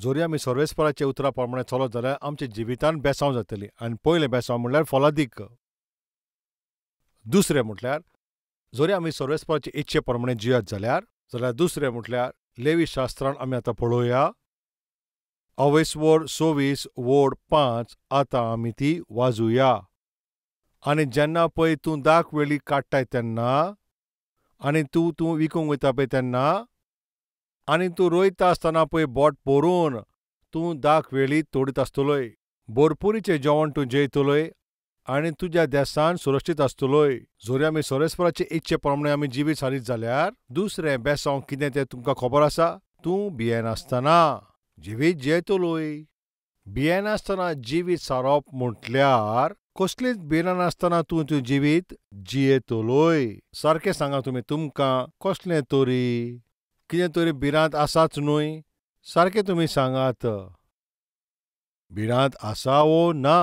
जोरी आमी सर्वेस्पराच्या उतरा प्रमाणे चलत जाल्यार आमच्या जिवितान बेसांव जातली. आनी पयलें बेसांव म्हणल्यार फलादीक. दुसरें म्हटल्यार जोरी आमी सर्वेस्पराचे इच्छे प्रमाणे जियत जाल्यार दुसरें म्हटल्यार लेवी शास्त्रान आमी आतां पळोवया अवेसवोर 26 वोड 5 आतां आमी ती वाजुया. आनी जेन्ना पळय तूं दाक वेळी काडटाय तेन्ना आनी तूं तूं विकूंक वयता पळय तेन्ना आनी तूं रोयता आसतना पळय बोट भरून तूं दाक वेळी तोडीत आसतलोय. भरपुरीचें जेवण तूं जेयतलोय आनी तुज्या देसान सुरक्षीत आसतलोय. जोरी आमी सर्वेस्पराचे इच्छे प्रमाणे आमी जिवीत सारीत जाल्यार दुसरें बेसांव कितें तें तुमकां खबर आसा. तूं भियेनासतना जिवीत जियेतलोय. भियेनासतना जिवीत सारप म्हटल्यार कसलीच भियेनासतना तूं तुजें जिवीत जियेतलोय. सारकें सांगा तुमी, तुमकां कसलें तरी कितें तरी भिरांत आसाच न्हय? सारकें तुमी सांगात, भिरांत आसा वो ना?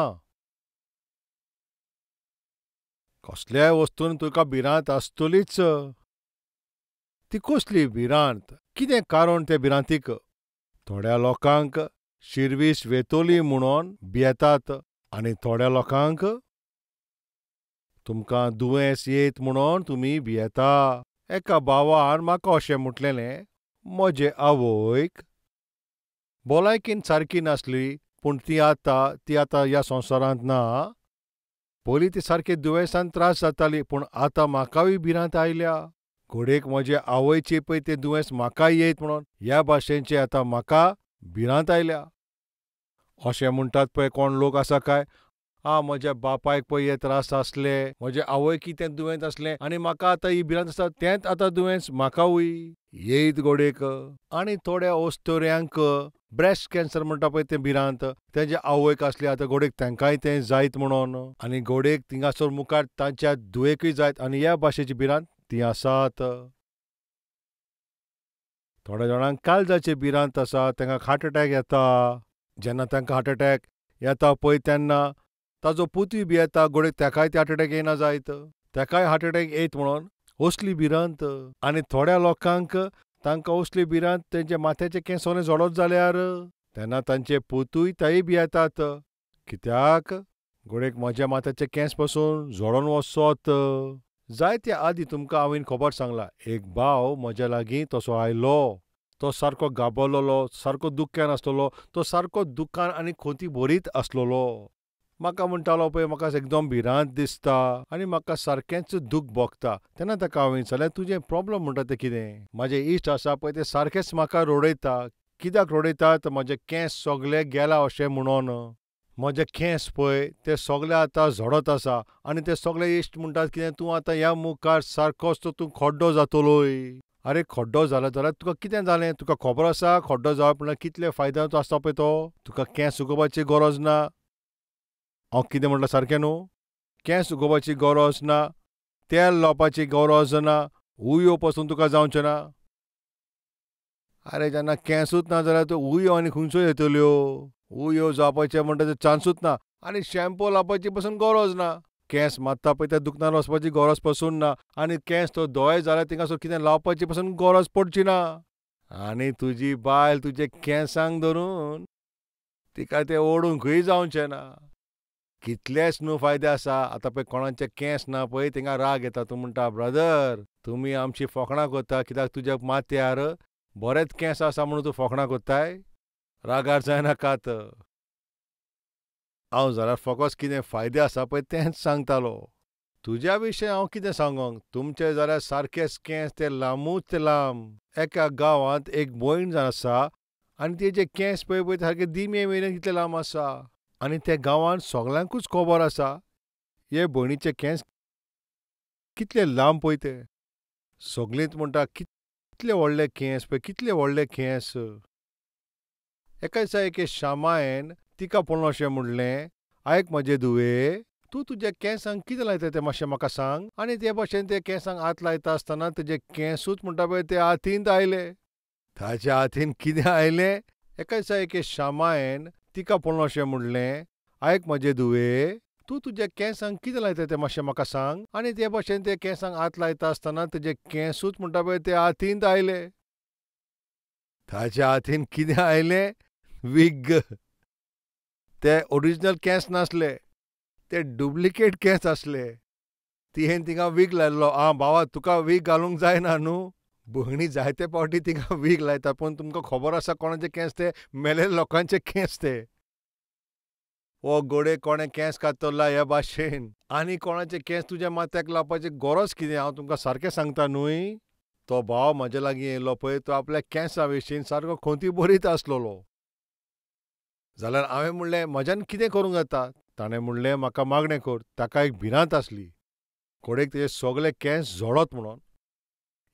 कसल्याय वस्तून तुका भिरांत आसतलीच. ती कसली भिरांत? कितें कारण ते भिरांतीक? थोड्या लोकांक शिरवीस वेतोली म्हणून भियेतात आनी थोड्या लोकांक तुमकां दुयेंस येत म्हणून तुमी भियेता. एका भावान म्हाका अशें म्हटलेलें, म्हजे आवयक भलायकेन सारकी नासली, पूण ती आतां ह्या संवसारांत ना. पयलीं ती सारकी दुयेंसान त्रास जाताली, पूण आतां म्हाकाय भिरांत आयल्या. घडयेक म्हजे आवयची पळय तें दुयेंस म्हाकाय येत म्हणून ह्या भाशेनचें आतां म्हाका भिरांत आयल्या. अशें म्हणटात पळय कोण लोक आसा काय, आ म्हज्या बापायक पळय हे त्रास आसले, म्हजे आवयकय तें दुयेंस आसलें आनी म्हाका आतां ही भिरांत आसा, तेंच आतां दुयेंस म्हाकावूय येयत घडयेक. आनी थोड्या अस्तुऱ्यांक ब्रेस्ट कॅन्सर म्हणटा पळय तें भिरांत तेंच्या आवयक आसली, आतां घडयेक तांकांय तें जायत म्हणून, आनी घडयेक थिंगासर मुखार तांच्या धुवेकूय जायत, आनी ह्या भाशेची भिरांत ती आसात. थोड्या जाणांक काळजाची भिरांत आसा, तांकां हार्ट अटॅक येता. जेन्ना तांकां हार्ट अटॅक येता पळय तेन्ना ताजो पुतूय भियेता, घडयेक ताकाय ते हार्ट अटॅक येना जायत, ताकाय हार्ट अटॅक येत म्हणून असली भिरांत. आनी थोड्या लोकांक तांकां असली भिरांत तेंच्या माथ्याचे केंस झडत जाल्यार तेन्ना तांचे पुतूय तेय भियेतात, कित्याक घडयेक म्हज्या माथ्याचे केंस पसून झडोन वचत. जायते आदीं तुमकां हांवें खबर सांगला, एक भाव म्हज्या लागीं तसो आयलो. तो सारको गाबरलोलो, सारको दुख्यान आसलेलो, तो सारको दुख्खान आनी खोंती भरीत आसलेलो. म्हाका म्हणटालो पळय म्हाका एकदम भिरांत दिसता आनी म्हाका सारकेंच दूख भोगता. तेन्ना ताका हांवें विचारलें, तुजें प्रॉब्लम म्हणटा तें कितें? म्हाजे इश्ट आसा पळय ते सारकेच म्हाका रडयता, कित्याक रडयतात? म्हजे केंस सगळे गेला अशें म्हणून. म्हजे केंस पळय ते सगळे आतां झडत आसा आनी ते सगळे इश्ट म्हणटात कितें तूं आतां ह्या मुखार सारकोच तो तूं खड्डो जातलोय. आरे खड्डो जाला जाल्यार तुका कितें जालें? तुका खबर आसा खड्डो जावप म्हणल्यार कितले फायद्याचो तो आसता पळय तो. तुका केंस उगोवपाची गरज ना. हांव कितें म्हणटा सारकें न्हू? केंस उगोवपाची गरज ना, तेल लावपाची गरज ना, उयो पसून तुका जावचें ना. आरे जेन्ना केंसूच ना जाल्यार त्यो उयो आनी खंयच्यो येतल्यो? उयो जावपाचें म्हणटा ते चान्सूच ना. आनी शॅम्पू लावपाची पसून गरज ना. केंस मारता पळय त्या दुकानार वचपाची गरज पसून ना. आनी केंस तो धवे जाल्यार थिंगासर कितें लावपाची पसून गरज पडची ना. आनी तुजी बायल तुजे केंसांक धरून तिका तें ओडूंकय जावचें ना. कितलेच न्हू फायदे आसा. आतां पळय कोणाचे केंस ना पळय थिंगा राग येता. तूं म्हणटा ब्रदर तुमी आमची फकणां करता कित्याक तुज्या माथ्यार बरेच केंस आसा म्हणून तूं फकणां करताय. रागार जायनाकात. हांव जाल्यार फकत कितें फायदे आसा पळय तेंच सांगतालो. तुज्या विशीं हांव कितें सांगोंक? तुमचे जाल्यार सारकेच केंस ते लांबूच ते लांब. एका गांवांत एक भयण आसा आनी तेजे केंस पळय पळय सारके दिमे मेरेन कितले लांब आसा. आनी त्या गांवांत सगळ्यांकूच खबर आसा हे भयणीचे केंस कितले लांब पळय ते. सगळींच म्हणटा कितले व्हडले केंस पळय, कितले व्हडले केंस. एका दिसा एके श्यामायन तिका पळोवन अशें म्हणलें, आयक म्हजे धुवे, तूं तुज्या केंसांक कितें लायता तें मातशें म्हाका सांग. आनी ते भाशेन ते केंसांक हात लायता आसतना तेजे केंसूच म्हणटा पळय ते हातींत आयले. ताच्या हातीन कितें आयलें? एका दिसा एके श्यामायन तिका पळोवन अशें म्हणलें, आयक म्हजे धुवे, तूं तुज्या केंसांक कितें लायता तें मातशें म्हाका सांग. आनी ते भाशेन ते केंसांक हात लायता आसतना तेजे केंसूच म्हणटा पळय ते हातींत आयले. ताच्या हातीन कितें आयलें? विग. ते ओरिजिनल केंस नासले, ते डुप्लिकेट केंस आसले. तिणें तिका वीग लायल्लो. आं भावा तुका वीग घालूंक जायना न्हू. भयणी जायते फावटी तिका वीग लायता पूण तुमकां खबर आसा कोणाचे केंस ते? मेलेले लोकांचे केंस ते. हो गोडे कोणें केंस कातरला ह्या भाशेन. आनी कोणाचे केंस तुज्या माथ्याक लावपाची गरज कितें? हांव तुमकां सारकें सांगता न्हय. तो भाव म्हजे लागीं येयलो पळय तो आपल्या केंसा विशीं सारको खंती बरीत आसलेलो. जाल्यार हांवें म्हणलें म्हज्यान कितें करूंक जाता? ताणें म्हणलें म्हाका मागणें कर. ताका एक भिरांत आसली कोडेक तेजे सगळे केंस झडत म्हणून.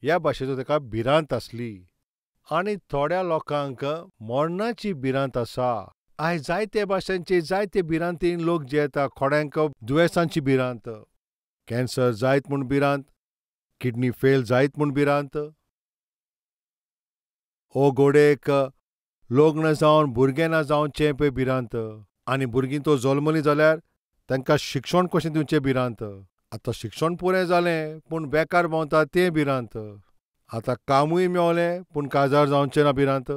ह्या भाशेचो ताका भिरांत आसली. आनी थोड्या लोकांक मरणाची भिरांत आसा. आयज जायते भाशेंचे जायते भिरांतीन लोक जियेता. थोड्यांक दुयेंसांची भिरांत, कॅन्सर जायत म्हूण भिरांत, किडनी फेल जायत म्हूण भिरांत, ओ गोडेक लग्न जावन भुरगें ना जावचें पळय भिरांत. आनी भुरगीं तो जल्मलीं जाल्यार तांकां शिक्षण कशें दिवचें भिरांत. आतां शिक्षण पुरें जालें पूण बेकार भोंवता तें भिरांत. आतां कामूय मेवलें पूण काजार जावचें ना भिरांत.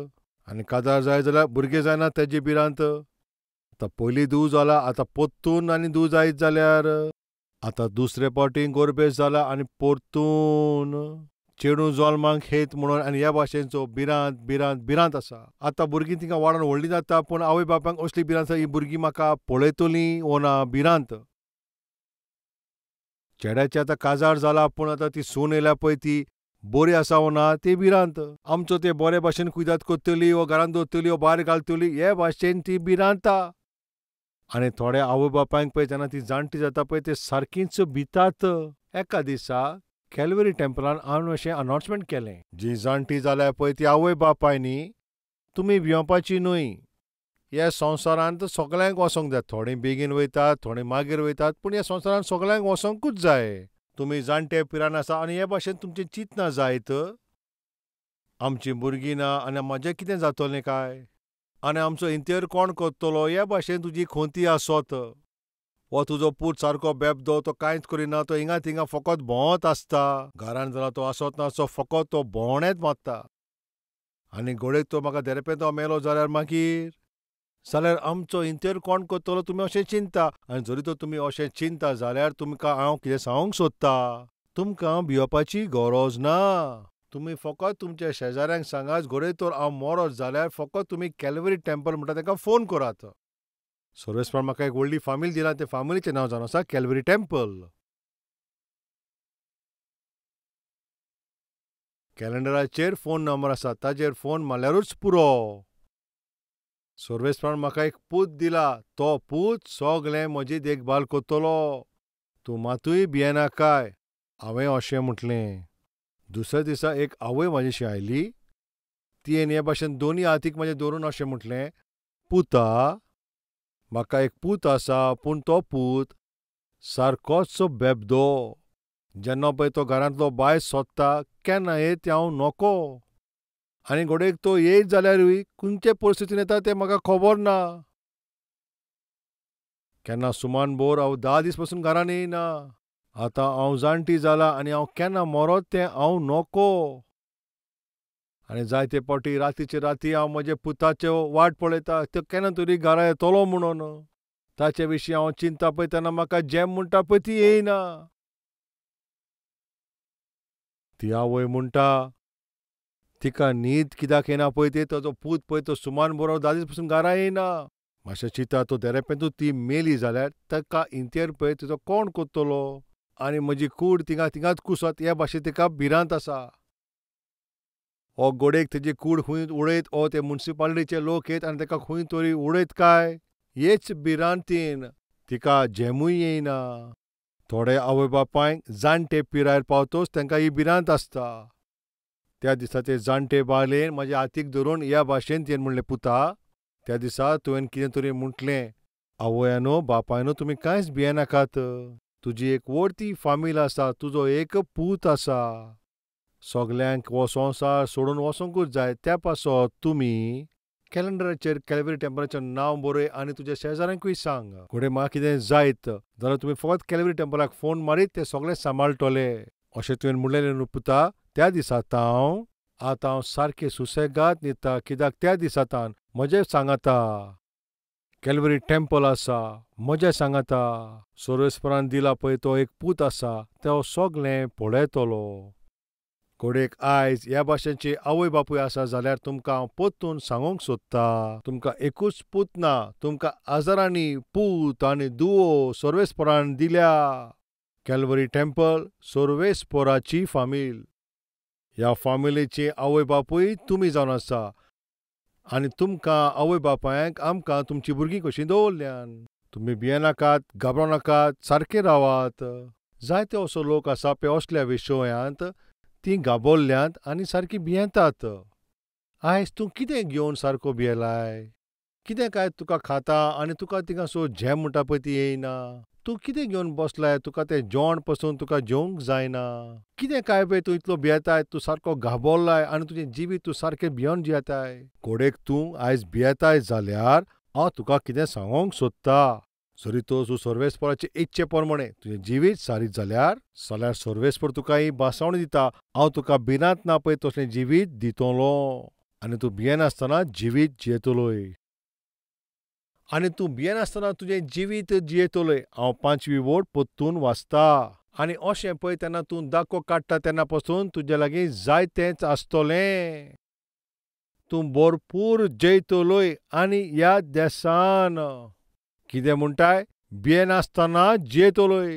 आनी काजार जाय जाल्यार भुरगें जायना तेजी भिरांत. आतां पयलीं धूव जाला आतां परतून आनी धूव जायत जाल्यार आतां दुसरे फावटी गोरबेज जाला आनी परतून चेडूं जल्माक येत म्हणून. आनी ह्या भाशेचो भिरांत भिरांत भिरांत आसा. आतां भुरगीं तिंगा वाडोवन व्हडलीं जाता पूण आवय बापायक असली भिरांत आसा ही भुरगीं म्हाका पळयतलीं वो ना भिरांत. चेड्याचें आतां काजार जाला पूण आतां ती सून येयल्या पळय ती बरी आसा वो ना ती भिरांत. आमचो ते बरे भाशेन कुयदाद करतली वो घरांत दवरतली वो भायर घालतली हे भाशेन ती भिरांता. आनी थोडे आवय बापायक पळय जेन्ना ती जाणटी जाता पळय ते सारकींच भितात. एका दिसा कॅलवरी टेम्पलान हांवें अशें अनावन्समेंट केलें, जी जाणटी जाल्या पळय ती आवय बापायनी तुमी भियोवपाची न्हय. ह्या संवसारांत सगळ्यांक वचोंक जाय. थोडीं बेगीन वयतात, थोडीं मागीर वयतात, पूण ह्या संवसारांत सगळ्यांक वचोंकूच जाय. तुमी जाणटे पिरान आसा आनी हे भाशेन तुमचें चिंतना जायत आमचीं भुरगीं ना आनी म्हजें कितें जातलें काय, आनी आमचो इंतेर कोण करतलो हे भाशेन तुजी खंती आसत. हो तुजो पूत सारको बेबदो, तो कांयच करिना, तो हिंगा थिंगा फकत भोंवत आसता. घरान जाल्यार तो आसत ना, सो फकत तो भोंवणेच मारता. आनी घोडेक तो म्हाका देरेपेंतो मेलो जाल्यार मागीर जाल्यार आमचो इंतेर कोण करतलो तुमी अशें चिंता. आनी जरी तर तुमी अशें चिंता जाल्यार तुमकां हांव कितें सांगूंक सोदता, तुमकां भियोवपाची गरज ना. तुमी फकत तुमच्या शेजाऱ्यांक सांगात घडये तर हांव मरत जाल्यार फकत तुमी कॅलवरी टेम्पल म्हणटा ताका फोन करात. सर्वेस्परान म्हाका एक व्हडली फामील दिला, ते फामिलीचें नांव जावन आसा कॅलवरी टेम्पल. कॅलेंडराचेर फोन नंबर आसा, ताजेर फोन मारल्यारूच पुरो. सर्वेस्परान म्हाका एक पूत दिला, तो पूत सगळें म्हजी देखभाल करतलो, तूं मातूय भियेनाकाय. हांवें अशें म्हटलें. दुसऱ्या दिसा एक आवय म्हाजेशी आयली. तियेन हे भाशेन दोनी हातीक म्हाजे धरून अशें म्हटलें, पुता, म्हाका एक पूत आसा, पूण तो पूत सारकोच बेबदो. जेन्ना पळय तो घरांतलो भायर सोदता केन्ना येत हांव नको, आनी घडयेक तो येयत जाल्यारूय खंयचे परिस्थितीन येता तें म्हाका खबर ना. केन्ना सुमान भोर हांव 10 दीस पसून घरान येयना. आतां हांव जाणटी जाला आनी हांव केन्ना मरत तें हांव नको. आनी जायते फावटी रातीचे राती हांव म्हज्या पुताच्यो वाट पळयता, तो केन्ना तरी घरा येतलो म्हणून. ताचे विशीं हांव चिंता पळय तेन्ना म्हाका जेम म्हणटा पळय ती येयना. ती आवय म्हणटा तिका न्हीद कित्याक येना पळय ती, ताजो पूत पळय तो सुमान बरो 10 दीस पसून घरा येयना. मातशें चिंता तो देरेपेंतूच ती मेली जाल्यार ताका इंतेर पळय तिचो कोण करतलो, आनी म्हजी कूड तिंगा तिंगाच कुसत हे भाशेन तिका भिरांत आसा. हो गोडेक तेजी कूड खंय उडयत, ओ ते मुन्सिपालिटीचे लोक येत आनी ताका खंय तरी उडयत काय, हेच भिरांतीन तिका जेमूय येयना. थोडे आवय बापायक जाणटे पिरायेर पावतोच तांकां ही भिरांत आसता. त्या दिसा ते जाणटे बायलेन म्हज्या हातीक धरून ह्या भाशेन तिणें म्हणलें, पुता, त्या दिसा तुवें कितें तरी म्हटलें, आवयानो बापायनो तुमी कांयच भियेनाकात, तुजी एक व्हडती फामील आसा, तुजो एक पूत आसा, सगल्यांक हो संवसार सोडून वचोंकूच जाय, त्या पासत तुमी कॅलेंडराचेर कॅलवरी टेम्पलाचें नांव बरय आनी तुज्या शेजाऱ्यांकूय सांग. घडये म्हाका कितें जायत जाल्यार तुमी फकत कॅलवरी टेम्पलाक फोन मारीत ते सगळे सांबाळटले. अशें तुवें म्हणलेलें न्हू पुता. त्या दिसा हांव आतां हांव सारकें सुसेगाद न्हिदता, कित्याक त्या दिसा तान म्हजें सांगाता कॅलवरी टेम्पल आसा, म्हजें सांगाता सर्वेस्परान दिला पळय तो एक पूत आसा, तो सगळें पळयतलो. घडयेक आयज ह्या भाशेची आवय बापूय आसा जाल्यार तुमकां हांव परतून सांगूंक सोदता, तुमकां एकूच पूत ना, तुमकां हजारांनी पूत आनी दुवो सर्वेस्परान दिल्या. कॅलवरी टेम्पल सर्वेस्पराची फामील. ह्या फामिलीची आवय बापूय तुमी जावन आसा, आनी तुमकां आवय बापायक आमकां तुमची भुरगीं कशीं दवरल्यान. तुमी भियेनाकात, घाबरोनाकात, सारके रावात. जायते असो लोक आसा पळय असल्या विशयांत तीं घाबरल्यांत आनी सारकी भियेतात. आयज तूं कितें घेवन सारको भियेलाय? कितें काय तुका खाता आनी तुका थिंगा सो झेम म्हणटा पळय ती येयना. तूं कितें घेवन बसलाय, तुका तें जेवण पसून तुका जेवंक जायना. कितें काय पळय तूं इतलो भियेताय, तूं सारको घाबरलाय आनी तुजें जिवीत तूं सारकें भियोन जियेताय. घडयेक तूं आयज भियेताय जाल्यार हांव तुका कितें सांगूंक सोदता, जरी तो तूं सर्वेस्पराचे इच्छे प्रमाणे तुजें जिवीत सारीत जाल्यार जाल्यार सर्वेस्पर तुका ही भासावणी दिता, हांव तुका भिरांत ना पळय तसलें जिवीत दितलो आनी तूं भियेनासतना जिवीत जियेतलोय, आनी तूं भियेनासतना तुजें जिवीत जियेतलोय. हांव 5वी वोट परतून वाचता आनी अशें पळय तेन्ना तूं दाको काडटा तेन्ना पसून तुजे लागीं जायतेंच आसतलें, तूं भरपूर जयतलोय. आनी ह्या देसान कितें म्हणटाय, भियेनासतना जियेतलोय.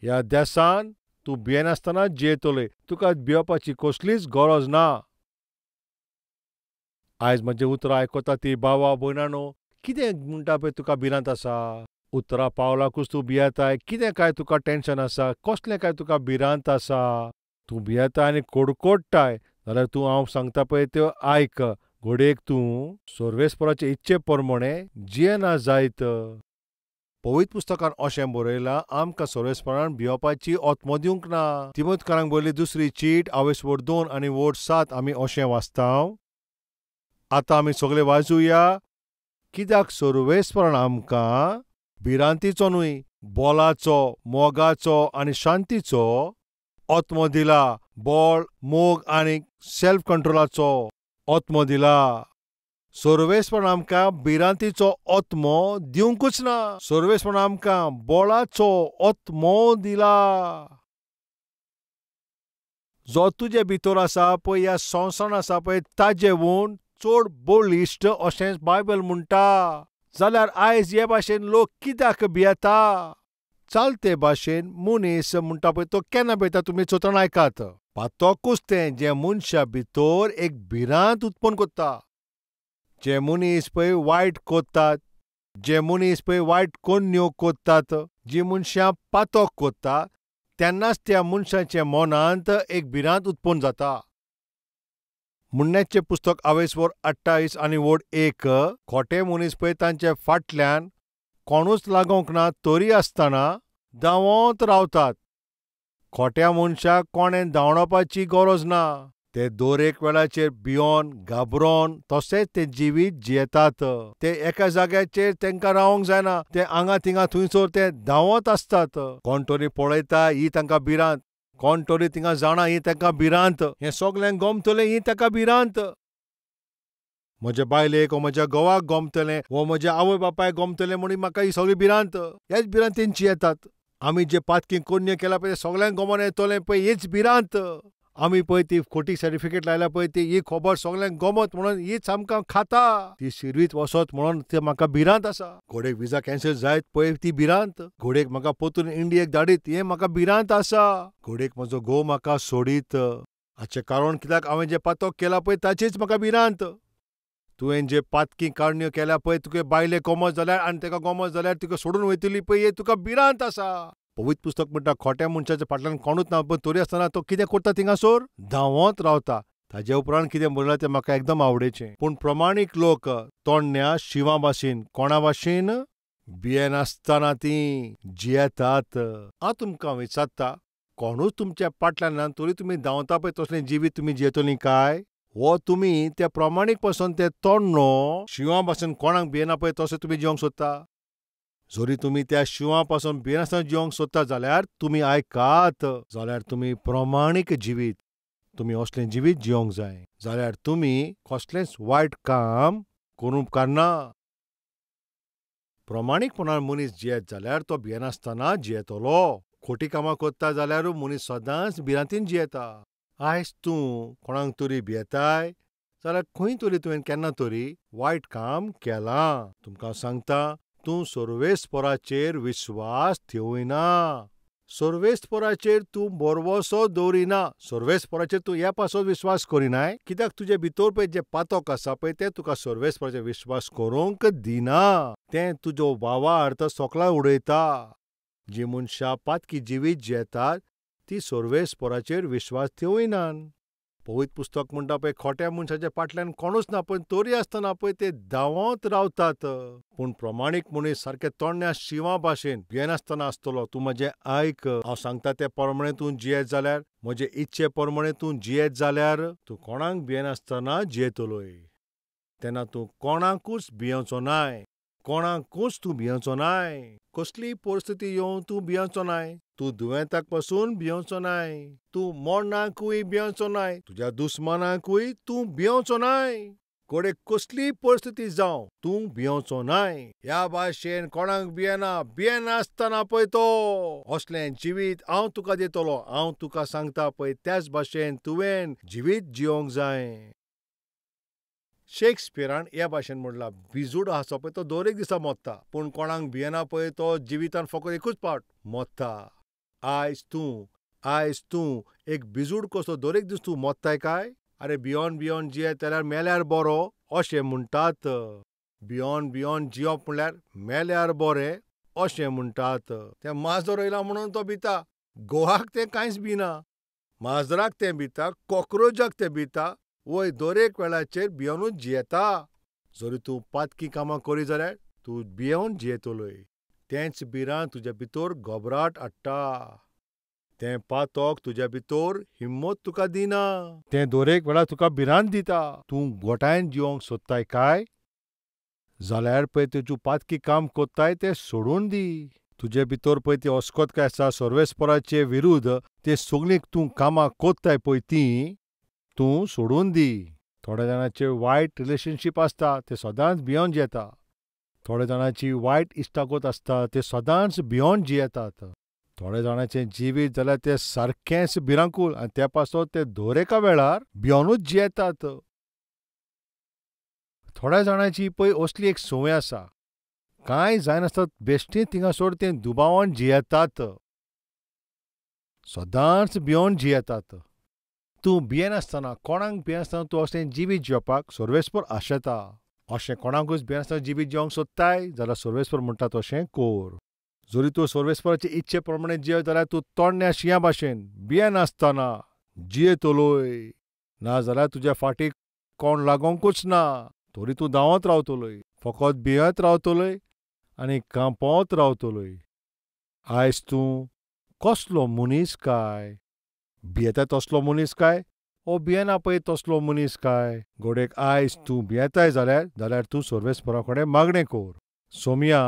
ह्या देसान तूं भियेनासतना जियेतलोय, तुका भियोवपाची कसलीच गरज ना. आयज म्हजें उतरां आयकता ती भावा भयणानो, कितें म्हणटा पळय तुका भिरांत आसा, उतरां पावलाकूच तूं भियेताय, कितें काय तुका टेन्शन आसा, कसलें काय तुका भिरांत आसा, तूं भियेताय आनी कडकडटाय जाल्यार तूं हांव सांगता पळय त्यो आयक. घडयेक तूं सर्वेस्पराचे इच्छे प्रमाणे जियेना जायत. पवित्र पुस्तकान अशें बरयलां, आमकां सर्वेस्परान भियोवपाची आत्मो दिवंक ना. तिमोतकारांक बरयल्ली दुसरी चीट आवयस वोड 2 आनी वोड 7 आमी अशें वाचता. आतां आमी सगळे वाचुया, कित्याक सर्वेस्परान आमकां भिरांतीचो न्हय, बोलाचो, मोगाचो आनी शांतीचो आत्मो दिला. बळ, मोग आनी सेल्फ कंट्रोलाचो आत्मो दिला. सर्वेस्परान आमकां भिरांतीचो आत्मो दिवंकूच ना, सर्वेस्परान आमकां बळाचो आत्मो दिला. जो तुजे भितर आसा पळय, ह्या संवसारान आसा पळय, ताजे वून चड बळिश्ट अशें बायबल म्हणटा. जाल्यार आयज हे भाशेन लोक कित्याक भियेता? चालते भाशेन मनीस म्हणटा पळय तो केन्ना भियेता तुमी चोतण आयकात. पातकूच तें जें मनशा भितर एक भिरांत उत्पन्न करता, जे मनीस पळय वायट कोत्तात, जे मनीस पळय वायट कोन्न्यो कोत्तात, जी मनशां पातोक कोत्ता तेन्नाच त्या मनशाच्या मनांत एक भिरांत उत्पन्न जाता. म्हणण्याचें पुस्तक आवेसवर 28 आनी वोड 1 खोटे मनीस पळय तांचे फाटल्यान कोणूच लागोंक ना तरी आसतना धांवत रावतात. खोट्या मनशाक कोणें धांवडावपाची गरज ना. ते दर एक वेळाचेर भियोन घाबरोन तशेंच ते जिवीत जियेतात. ते एका जाग्याचेर तांकां रावंक जायना. ते हांगा थिंगा थंयसर ते धांवत आसतात. कोण तरी पळयता ही तांकां भिरांत, कोण तरी थिंगा जाणा ही तांकां भिरांत, हें सगळ्यांक गमतलें ही ताका भिरांत. म्हज्या बायलेक वो म्हज्या घोवाक गमतलें वो म्हज्या आवय बापायक गमतलें म्हणून म्हाका ही सगळी भिरांत. ह्याच भिरांतेन येतात. आमी जे पातकी कोन्य केला पळय सगळ्यांक गमोन येतलें पळय हीच भिरांत. आमी पळय ती खोटी सर्टिफिकेट लायल्या पळय ती ही खबर सगळ्यांक गमत म्हणून हीच आमकां खाता. ती शिरवीत वचत म्हणून ते म्हाका भिरांत आसा. घोडेक विजा कॅन्सल जायत पळय ती भिरांत. घोडेक म्हाका परतून इंडियेक धाडीत हें म्हाका भिरांत आसा. घोडेक म्हजो घोव म्हाका सोडीत हाचें कारण कित्याक हांवें जें पातक केलां पळय ताचीच म्हाका भिरांत. तुवें जे पातकी काडण्यो केल्या पळय तुगे बायले गमत जाल्यार आनी ताका गमत जाल्यार तुका सोडून वयतली पळय तुका भिरांत आसा. पवित्र पुस्तक म्हणटा खोट्या मनशाच्या फाटल्यान कोणूच ना पण तरी आसतना तो कितें करता थिंगासर धांवत रावता. ताजे उपरांत कितें म्हणलां तें म्हाका एकदम आवडेचें. पूण प्रमाणीक लोक तोंडण्या शिंवा भाशेन कोणा भाशेन भियेनासतना तीं जियेतात. हांव तुमकां विचारता, कोणूच तुमच्या फाटल्यान ना तरी तुमी धांवता पळय तसलें जिवीत तुमी जियेतलीं काय? वो तुमी त्या प्रमाणीक पासून ते तोंडणो शिंवा भाशेन कोणाक भियेना पळय तशें तुमी जिवंक सोदता? जरी तुमी त्या शिंवा पासून भियेनासतना जिवंक सोदता जाल्यार तुमी आयकात, जाल्यार तुमी प्रमाणीक जिवीत, तुमी असलें जिवीत जिवंक जाय जाल्यार तुमी कसलेंच वायट काम करूंक उपकारना. प्रमाणीकपणान मनीस जियेत जाल्यार तो भियेनासतना जियेतलो. खोटी कामां करता जाल्यारूय मनीस सदांच भिरांतीन जियेता. आयज तूं कोणाक तरी भियेताय जाल्यार खंय तरी तुवें केन्ना तरी वायट काम केलां. तुमकां सांगता, तूं सर्वेस्पराचेर विस्वास ठेवना, सर्वेस्पराचेर तूं भरवसो दवरिना, सर्वेस्पराचेर तूं ह्या पासत विस्वास करिनाय कित्याक तुजे भितर पळय जें पातक आसा पळय तें तुका सर्वेस्पराचेर विस्वास करूंक दिना. तें तुजो भावार्थ सकला उडयता. जी मनशां पातकी जिवीत जियेतात ती सर्वेस्पराचेर विस्वास ठेवनात. पवित्र पुस्तक म्हणटा पळय खोट्या मनशाच्या फाटल्यान कोणूच ना पण तरी आसतना पळय ते धांवत रावतात. पूण प्रमाणीक मनीस सारके तोंडण्या शिंवा भाशेन भियेनासतना आसतलो. तूं म्हजें आयक, हांव सांगता ते प्रमाणे तूं जियेत जाल्यार, म्हजे इच्छे प्रमाणे तूं जियेत जाल्यार तूं कोणाक भियेनासतना जियेतलोय. तेन्ना तूं कोणाकूच भियेवचो नाय, कोणाकूच तूं भियेवचो नाय. कसलीय परिस्थिती येवं तूं भियेवचो नाय. तूं दुयेंताक पसून भियेवचो नाय, तूं मरणाकूय भियेवचो नाय, तुज्या दुस्मानाकूय तूं भियेवचो नाय. घडये कसलीय परिस्थिती जावं तूं भियेवचो नाय. ह्या भाशेन कोणाक भियेना, भियेनासतना पळय तो असलें जिवीत हांव तुका दितलो. हांव तुका सांगता पळय त्याच भाशेन तुवें जिवीत जिवंक जाय. शेक्सपियरान ह्या भाशेन म्हणलां, भिजूड आसा पळय तो दर एक दिसा मोत्ता, पूण कोणाक भियेना पळय तो जिवितान फकत एकूच पावट मोत्ता. आयज तूं एक भिजूड कसो दर एक दीस तूं मोत्ताय काय? अरे भियोन भियोन जियेत जाल्यार मेल्यार बरो अशें म्हणटात. भियोन भियोन जियप म्हणल्यार मेल्यार बरें अशें म्हणटात. तें माजर येयलां म्हणून तो भिता, घोवाक तें कांयच भिना, माजराक तें भिता, कॉक्रोजाक तें भिता. वय दर एक वेळाचेर भियोनूच जियेता. जरी तूं पातकी कामां करी जाल्यार तूं भियोन जियेतलोय. तेंच भिरांत तुज्या भितर घबराट हाडटा. तें पातक तुज्या भितर हिम्मत तुका दिना. तें दर एक वेळार तुका भिरांत दिता. तूं गोठायन जिवंक सोदताय काय जाल्यार पळय तुजें पातकी काम कोत्ताय तें सोडून दी. तुजे भितर पळय ती अस्कत काय आसा सर्वेस्पराचे विरुद्ध, ते सगळीं तूं कामां कोत्ताय पळय तीं तूं सोडून दी. थोड्या जाणांचे वायट रिलेशनशीप आसता, ते सदांच भियोन जियेता. थोड्या जाणांची वायट इश्टागत आसता, ते सदांच भियोन जियेतात. थोड्या जाणांचें जिवीत जाल्यार तें सारकेंच भिरांकूळ आनी त्या पासत ते दर एका वेळार भियोनूच जियेतात. थोड्या जाणांची पळय असली एक संवय आसा, कांय जायनासतना बेश्टीं थिंगासर ते दुबावान जियेतात, सदांच भियोन जियेतात. तूं भियेनासतना, कोणाक भियेनासतना तूं असलें जिवीत जियेवपाक सर्वेस्पर आशेता. अशें कोणाकूच भियेनासतना जिवीत जिवंक सोदताय जाल्यार सर्वेस्पर म्हणटा तशें कोर. जरी तूं सर्वेस्पराचे इच्छे प्रमाणे जियेत जाल्यार तूं तोडण्या शिंया भाशेन भियेनासतना जियेतलोय. नाजाल्यार तुज्या फाटीक कोण लागोंकूच ना तरी तूं धांवत रावतलोय, फकत भियेत रावतलोय आनी कांपत रावतलोय. आयज तूं कसलो मनीस काय? भियेता तसलो मनीस काय ओ भियेना पळय तसलो मनीस काय? घडयेक आयज तूं भियेताय जाल्यार जाल्यार तूं सर्वेस्परा कडेन मागणें कर. सोमया,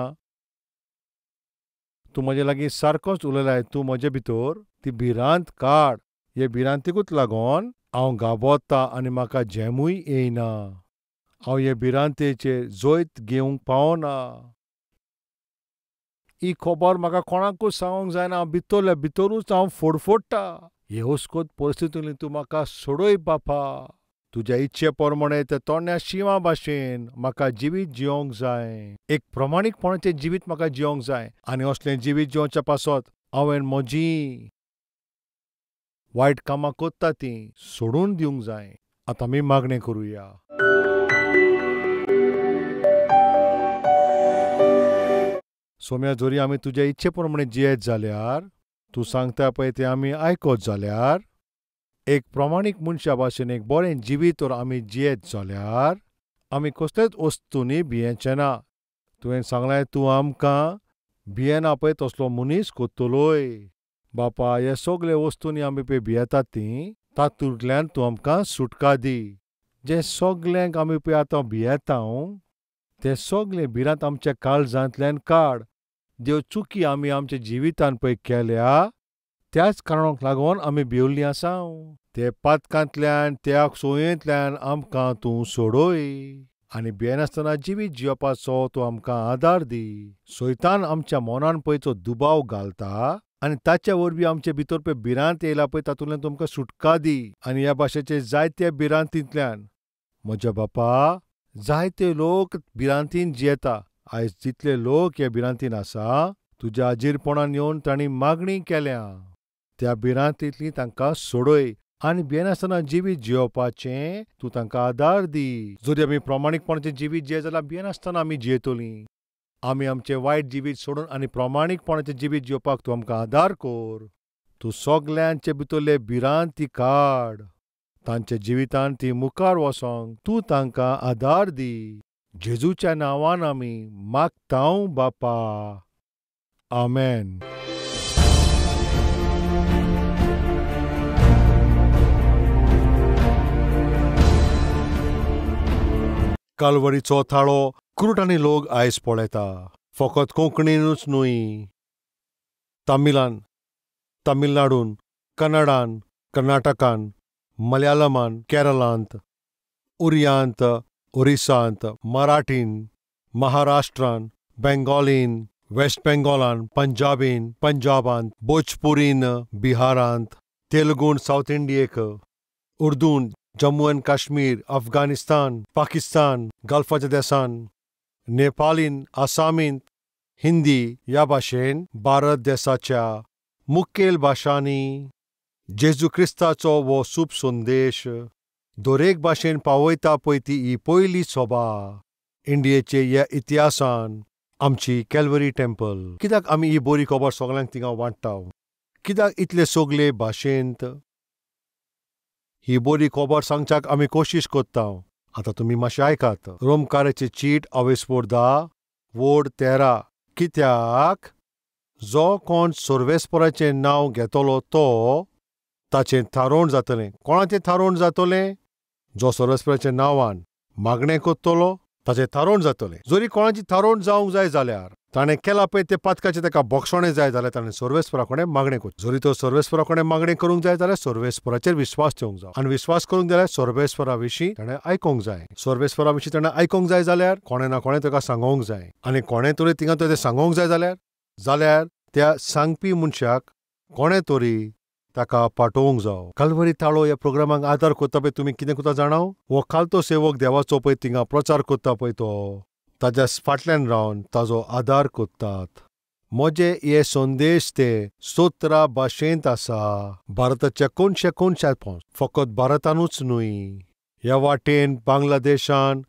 तूं म्हजे लागीं सारकोच उलयलाय, तूं म्हजे भितर ती भिरांत काड. हे भिरांतीकूच लागून हांव गाबोता आनी म्हाका झेमूय येयना. हांव हे भिरांतेचेर जैत घेवंक पावना. ही खबर म्हाका कोणाकूच सांगूंक जायना. हांव भितरल्या भितरूच हांव फडफडटा. हे हुस्कोत परिस्थितींतल्यान तूं म्हाका सोडय बापा. तुज्या इच्छे प्रमाणे त्या तोडण्या शिंवा भाशेन म्हाका जिवीत जिवंक जाय. एक प्रमाणीकपणाचें जिवीत म्हाका जिवंक जाय आनी असलें जिवीत जिवच्या पासत हांवें म्हजीं वायट कामां करता तीं सोडून दिवंक जाय. आतां आमी मागणें करुया. सोम्या, जरी आमी तुज्या इच्छे प्रमाणे जियेत जाल्यार, तूं सांगता पळय तें आमी आयकत जाल्यार, एक प्रमाणीक मनशा भाशेन एक बरें जिवीत तर आमी जियेत जाल्यार आमी कसलेच वस्तूंनी भियेचें ना. तुवें सांगलें तूं आमकां भियेना पळय तसलो मनीस कोत्तलोय. बापा, हे सगळे वस्तूंनी आमी पळय भियेतात तीं तातूंतल्यान तूं आमकां सुटका दी. जें सगल्यांक आमी पळय आतां भियेता तें सगळें भिरांत आमच्या काळजांतल्यान काड. ज्यो चुकी आमी आमच्या जिवितान पळय केल्या त्याच कारणाक लागून आमी भिवल्लीं आसा. ते पातकांतल्यान त्या सोयेंतल्यान आमकां तूं सोडय आनी भियेनासतना जिवीत जिवपाचो तूं आमकां आदार दी. सैतान आमच्या मनान पळय तो दुबाव घालता आनी ताच्या वरवीं आमचे भितर पळय भिरांत येयला पळय तातूंतल्यान तुमकां सुटका दी. आनी ह्या भाशेचे जायत्या भिरांतींतल्यान म्हज्या बापा जायते लोक भिरांतीन जियेता. आयज जितले लोक ह्या भिरांतीन आसा तुज्या आजीरपणान येवन तांणी मागणी केल्या त्या भिरांतींतली तांकां सोडय आनी भियेनासतना जिवीत जियोवपाचें तूं तांकां आदार दी. जरी आमी प्रमाणीकपणाचें जिवीत जियेत जाल्यार भियेनासतना आमी जियेतलीं. आमी आमचें वायट जिवीत सोडून आनी प्रमाणीकपणाचें जिवीत जियोवपाक तूं आमकां आदार कर. तूं सगल्यांचे भितरले भिरांती काड, तांच्या जिवितान ती मुखार वचोंक तूं तांकां आदार दी. जेजूच्या नांवान आमी मागतांव बापा, आमेन. कालवरीचो थाळो कुरुटांनी लोक आयज पळयता. फकत कोंकणीनूच न्हय, तमिळान, तमिळनाडून, कन्नडान, कर्नाटकान, मलयाळमान, केरळांत, उरियांत, ओरिसांत, मराठीन, महाराष्ट्रान, बेंगॉलीन, वेस्ट बेंगॉलान, पंजाबीन, पंजाबांत, भोजपुरीन, बिहारांत, तेलुगून सावथ इंडियेक, उर्दून, जम्मू एंड काश्मीर, अफगाणिस्तान, पाकिस्तान, गल्फाच्या देसान, नेपालीन, आसामींत, हिंदी ह्या भाशेन भारत देसाच्या मुखेल भाशांनी जेजू क्रिस्ताचो हो शुभ संदेश दरेक भाशेन पावयता पळय ती ही पयली सभा इंडियेचे ह्या इतिहासान आमची कॅल्वरी टेम्पल. कित्याक आमी ही बरी खबर सगल्यांक थिंगा वांट्टा? कित्याक इतले सगले भाशेंत ही बरी खबर सांगच्याक आमी कोशिश कोत्ता? आतां तुमी मातशें आयकात. रोमकाराची चीट अवेस्पोर 10 वोड 13. कित्याक जो कोण सर्वेस्पराचें नांव घेतलो तो ताचें थारोवण जातलें. कोणाचें थारोवण जातलें? जो सर्वेस्पराच्या नांवान मागणें कोत्तलो ताचें थारोवण जातलें. जरी कोणाची थारोवण जावंक जाय जाल्यार ताणें केलां पळय तें पातकाचें ताका बक्षणें जाय जाल्यार ताणें सर्वेस्परा कडेन मागणें करचें. जरी तो सर्वेस्परा कडेन मागणें करूंक जाय जाल्यार सर्वेस्पराचेर विस्वास ठेवंक जाय आनी विस्वास करूंक जाल्यार सर्वेस्परा विशीं ताणें आयकूंक जाय. सर्वेस्परा विशीं ताणें आयकूंक जाय जाल्यार कोणें ना कोणें ताका सांगोंक जाय आनी कोणें तरी थिंगा तें सांगोंक जाय जाल्यार त्या सांगपी मनशाक कोणें तरी ताका पाठोवंक जावो. कालवरी थाळो ह्या प्रोग्रामाक आदार कोत्ता पळय तुमी कितें कोत्ता जाणाव? हो खालतो सेवक देवाचो पळय थिंगा प्रचार कोत्ता पळय तो ताज्या फाटल्यान रावन ताजो आदार कोत्तात. म्हजे हे संदेश ते 17 भाशेंत आसा. भारताच्या कोनशे कोनशात फकत भारतानूच न्हय, ह्या वाटेन बांगलादेशान,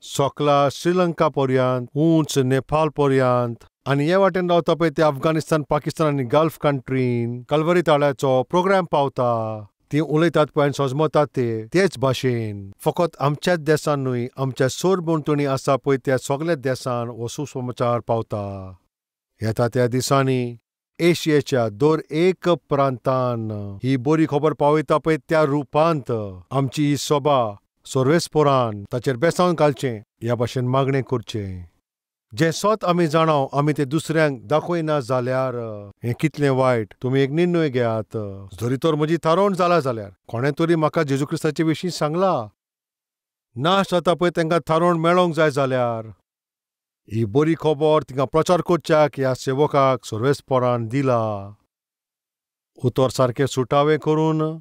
सोकला श्रीलंका पर्यंत, उंच नेपाळ पर्यंत आनी हे वाटेन रावता पळय ते अफगाणिस्तान, पाकिस्तान आनी गल्फ कंट्रीन कलवरी ताळ्याचो प्रोग्राम पावता. ती उलयतात पळय आनी सजमतात ते तेच भाशेन. फकत आमच्याच देसान न्हय, आमच्या सरभोंवतणी आसा पळय त्या सगल्या देसान हो सुसमाचार पावता. येता त्या दिसांनी एशियेच्या दर एक प्रांतान ही बरी खबर पावयता पळय त्या रुपांत आमची ही सभा सर्वेस्पोरान ताचेर बेसावन घालचें ह्या भाशेन मागणें करचें. जें सत आमी जाणाव आमी तें दुसऱ्यांक दाखयना जाल्यार हें कितलें वायट. तुमी एक निर्णय घेयात. जरी तर म्हजी थारोवण जाला जाल्यार कोणें तरी म्हाका जेजू क्रिस्ताचे विशीं सांगला नाश जाता पळय तांकां थारोवण मेळोंक जाय जाल्यार ही बरी खबर तिंगा प्रचार करच्याक ह्या सेवकाक सर्वेस्पोरान दिला. उतर सारकें सुटावें करून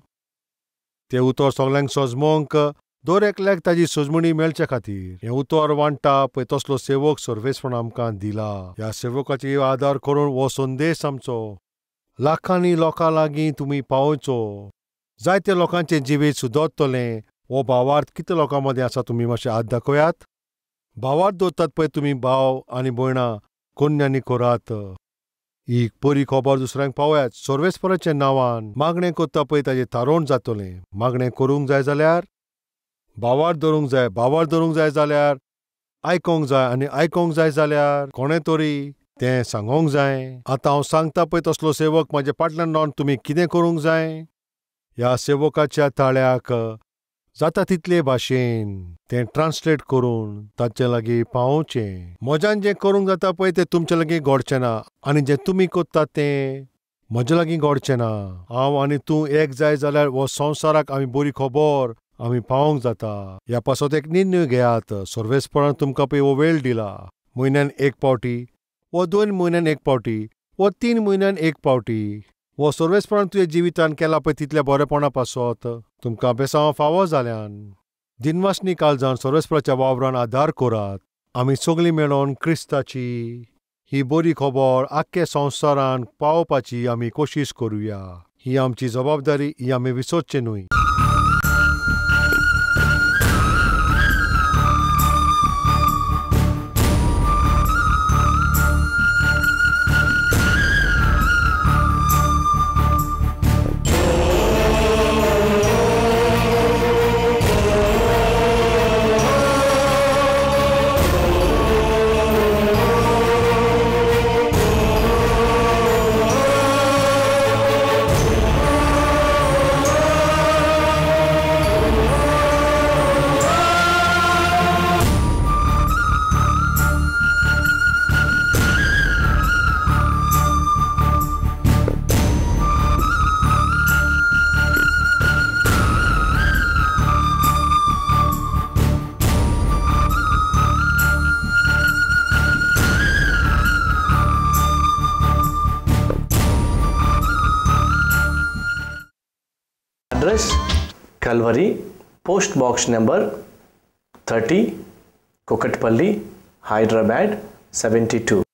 तें उतर सगल्यांक सजमोंक दर एकल्याक ताजी सजमणी मेळचे खातीर हें उतर वांट्टा पळय तसलो सेवक सर्वेस्पोरान आमकां दिला. ह्या सेवकाची आदार करून हो संदेश आमचो लाखांनी लोकां लागीं तुमी पावोवचो. जायते लोकांचें जिवीत सुदरतलें. हो भावार्थ कितले लोकां मदें आसा तुमी मातशें हात दाखयात. भावार्थ दवरतात पळय तुमी भाव आनी भयणां कोन्यांनी करात. ही बरी खबर दुसऱ्यांक पावयात. सर्वेस्पोराच्या नांवान मागणें करता पळय ताजें थारोवण जातलें. मागणें करूंक जाय जाल्यार भावार्थ धरूंक जाय. भावार्थ धरूंक जाय जाल्यार आयकोंक जाय आनी आयकोंक जाय जाल्यार कोणें तरी तें सांगोंक जाय. आतां हांव सांगता पळय तसलो सेवक म्हाजे फाटल्यान रावन तुमी कितें करूंक जाय. ह्या सेवकाच्या ताळ्याक जाता तितले भाशेन तें ट्रान्सलेट करून ताचे लागीं पावोवचें. म्हज्यान जें करूंक जाता पळय तें तुमचे लागीं घडचें ना आनी जें तुमी करतात तें म्हजे लागीं घडचें ना. हांव आनी तूं एक जाय जाल्यार हो संवसाराक आमी बरी खबर आमी पावोवंक जाता. ह्या पासत एक निर्णय घेयात. सर्वेस्पोरान तुमकां पळय हो वेळ दिला. म्हयन्यान एक पावटी वो 2 म्हयन्यान एक पावटी वो 3 म्हयन्यान एक पावटी वो सर्वेस्पोरान तुज्या जिवितान केला पळय तितल्या बरेपणा पासत तुमकां बेसांव फावो जाल्यान दिनवासनी काळजान सर्वेस्पोराच्या वावरान आदार करात. आमी सगळीं मेळोन क्रिस्ताची ही बरी खबर आख्खे संवसारान पावोवपाची आमी कोशिश करुया. ही आमची जबाबदारी, ही आमी विसरचें न्हय. Address Calvary, post box number 30, Kukatpally, Hyderabad 72.